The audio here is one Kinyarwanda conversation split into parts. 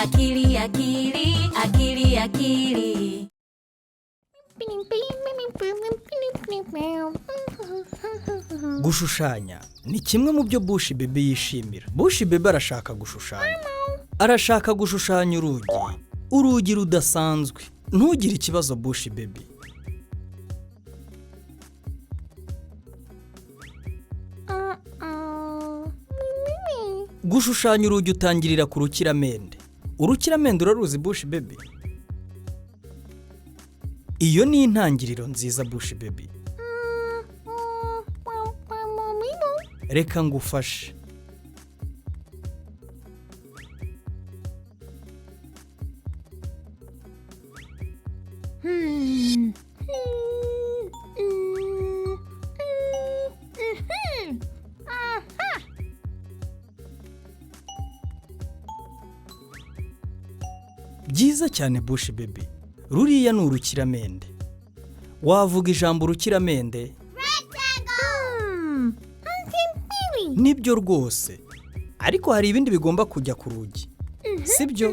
Akili akili akili akili. Gushushanya ni kimwe mu byo Bushi Baby yishimira. Bushi Baby arashaka gushushanya. Arashaka gushushanya urugi. Urugi rudasanzwe. Ntugire ikibazo Bushi Baby. Gushushanya urugi utangirira ku rukiramende. Urukiramende uraruzi Bushi Baby? Iyo ni intangiriro nziza Bushi Baby. Reka ngufashe. Byiza cyane Bushi Baby. Ruriya ni urukiramende. Wavuga ijambo urukiramende? Nibyo rwose. Ariko hari ibindi bigomba kujya ku rugi. Sibyo?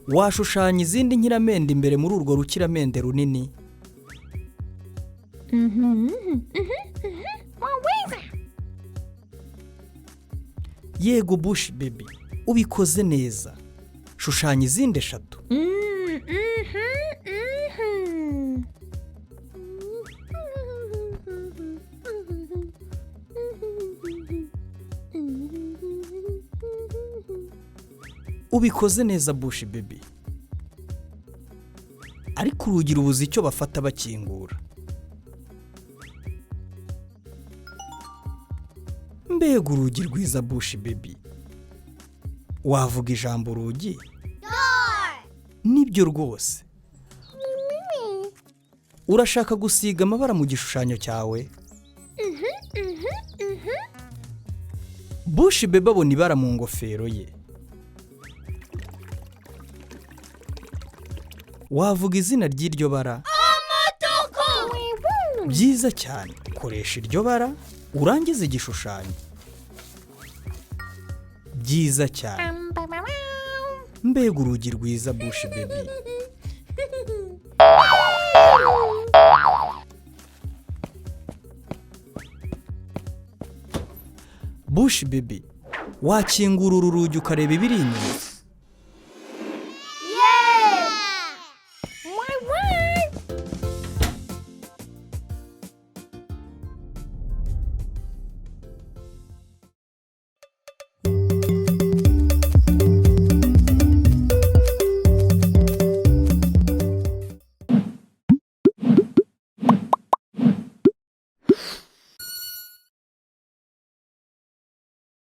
Washushanya izindi nkiramende imbere muri urwo rukiramende runini? Yego Bushi Baby, ubikoze neza. Shushanya izindi eshatu. Ubikoze neza Bushi Baby. Ariko urugi rubuze icyo bafata bakingura. Mbega urugi rwiza Bushi Baby. Wavuga ijambo urugi? Nibyo rwose. Urashaka gusiga amabara mu gishushanyo cyawe? Bushi Baby abona ibara mu ngofero ye. Wavuga izina ry'iryo bara? Byiza cyane. Koresha iryo bara urangize igishushanyo. Byiza cyane. Mbega urugi rwiza Bushi Baby. Bushi Baby, wakingura uru rugi ukareba ibiri inyuma?